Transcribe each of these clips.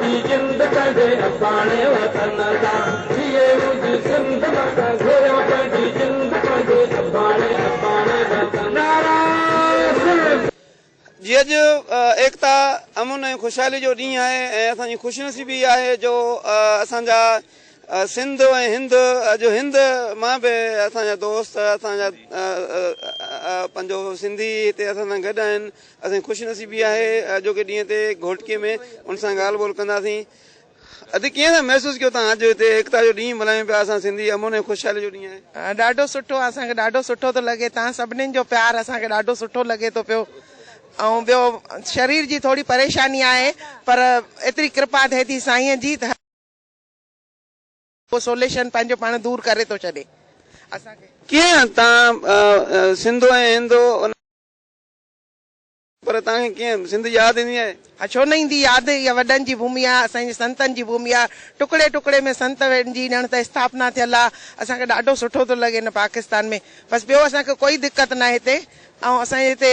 پنهنجي جند پنهنجي اباڻي وطن تان جيئي منهنجي سنڌ مان ته گهوريان پنهنجي جند پنهنجي اباڻي اباڻي وطن نعرا سنڌ. جي اڄ ايڪتا، امن ۽ خوشحالي جو ڏينهن آهي ۽ اسان جي خوش نصيبي آهي جو اسان جا سنڌ ۽ هند اڄ هند مان به اسان جا دوست اسان جا پنهنجو سنڌي هتي اسان سان گڏ آهن اسان جي خوش نصيبي آهي اڄوڪي ڏينهن تي گهوٽڪي ۾ ان سان ڳالهه ٻولهه ڪنداسين. ادي ڪيئن ٿا محسوس ڪيو تان اڄ هتي ايڪتا جو ڏينهن ملهايون پيا اسان سنڌي امن ۽ خوشحالي جو ڏينهن آهي. ڏاڍو سٺو اسان کي ڏاڍو سٺو ٿو لڳي تان سڀنين جو پيار اسان کي ڏاڍو سٺو لڳي ٿو پيو ۽ ٻيو شرير جي ٿوري پريشاني آهي پر ايتري ڪرپا ٿئي ٿي سائين جي ته اهو سوليشن پنهنجو پاڻ دور ڪري ٿو ڇڏي اسان کي. ڪيئن تان سنڌ ۽ هند ان. پر توهان کي ڪيئن سنڌ ياد ايندي آهي؟ ها ڇو نه ايندي ياد، اها وڏن جي ڀومي آهي، اسان جي سنتن جي ڀومي آهي، ٽڪڙي ٽڪڙي ۾ سنت جي ڄڻ ته اسٿاپنا ٿيل آهي، اسان کي ڏاڍو سٺو ٿو لڳي هن پاڪستان ۾، بس ٻيو اسان کي ڪوئي دقت ناهي هتي ۽ اسان جي هتي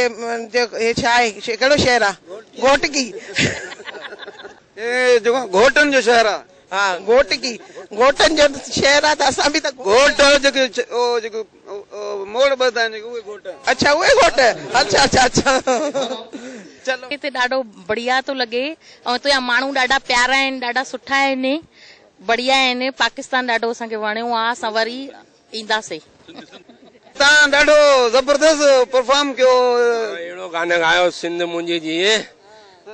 هي ڇا آهي ڪهڙو شهر آهي گهوٽڪي. هي جيڪو گهوٽن جو شهر آهي. ها گهوٽڪي گهوٽن جو شهر آهي ته اسان به ته گهوٽ جيڪي جيڪي موڙ ٻڌندا آهن جيڪي اهي گهوٽ. اڇا اهي گهوٽ اڇا اڇا اڇا چلو. هتي ڏاڍو بڙيا ٿو لڳي ۽ هتي جا ماڻهو ڏاڍا پيارا آهن ڏاڍا سٺا آهن بڙيا آهن پاڪستان ڏاڍو اسان کي وڻيو آ اسان وري اينداسي. تان ڏاڍو زبردست پرفارم ڪيو. توهان اهڙو گانو ڳايو سنڌ منهنجي جيئي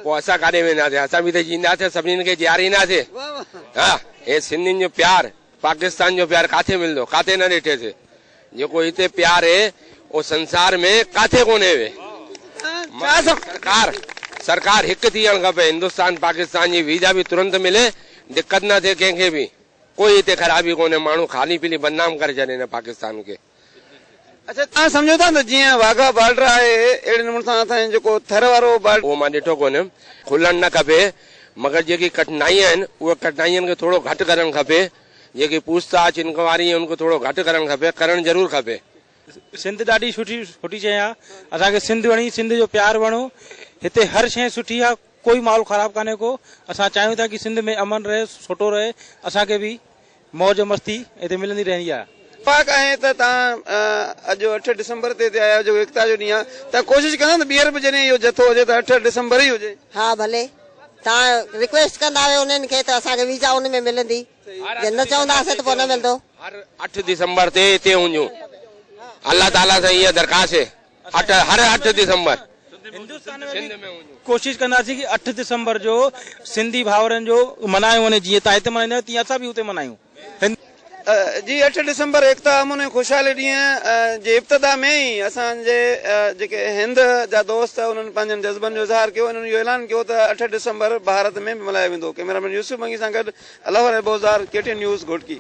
پوء اسان ڪاڏي وينداسين اسان به ته جيئنداسين سڀنين کي جيارينداسين ها هي سنڌين جو پيار پاڪستان جو پيار ڪاٿي ملندو ڪاٿي نه ڏٺيسي جيڪو هتي پيار هي اهو سنسار ۾ ڪاٿي ڪونهي وي سرڪار سرڪار هڪ ٿي وڃڻ کپي هندستان پاڪستان جي ويزا به ترنت ملي دقت نه ٿئي ڪنهن کي به ڪوئي هتي خرابي ڪونهي ماڻهو خالي پيلي بدنام ڪري ڇڏين هن پاڪستان کي. اڇا توهان سمجهو ٿا ته جيئن واگها بارڊر آهي اهڙي نموني سان اسان جو جيڪو ٿر وارو بارڊر. اهو مان ڏٺو ڪونهي کلڻ نه کپي مگر جيڪي ڪٺنائي آهن اهي ڪٺنائين کي ٿورو گهٽ ڪرڻ کپي جيڪي پوڇ تاڇ انڪواري ان کي ٿورو گهٽ ڪرڻ کپي ڪرڻ ضرور کپي. سنڌ ڏاڍي سٺي سٺي شيء آ اسان کي سنڌ وڻي سنڌ جو پيار وڻو هتي هر شيء سٺي آ ڪوئي ماحول خراب ڪانهي ڪو اسان چاهيون ٿا ڪي سنڌ ۾ امن رهي سٺو رهي اسان کي به موج مستي هتي ملندي رهندي آهي. اتفاق آهي ته توهان اڄ اٺ ڊسمبر تي هتي آيا آهيو جيڪو ايڪتا جو ڏينهن آهي ته ڪوشش ڪندا ته ٻيهر به جڏهن اهو جٿو هجي ته اٺ ڊسمبر ئي هجي. ها ڀلي توهان رڪويسٽ ڪندا آهيو انهن کي ته اسان کي ويزا ان ۾ ملندي جي نه چونداسين ته پوء نه ملندو. هر اٺ ڊسمبر تي هتي هجون الله تعالي سان اها درخواست آهي اٺ هر اٺ ڊسمبر هندستان ۾ به ڪوشش ڪنداسين ڪي اٺ ڊسمبر جو سنڌي ڀائرن جو منايو وڃي جيئن تان هتي منائيندا آهيو تيئن اسان به اتي منايون. جي اٺ ڊسمبر ايڪتا امن ۽ خوشحالي ڏينهن جي ابتدا ۾ ئي اسان جي جيڪي هند جا دوست انهن پنهنجن جذبن جو اظهار ڪيو انهن اهو اعلان ڪيو ته اٺ ڊسمبر ڀارت ۾ به ملهايو ويندو ڪئميرا مين يوسف منگي سان گڏ الله وري بوزدار ڪي ٽي نيوز گهوٽڪي.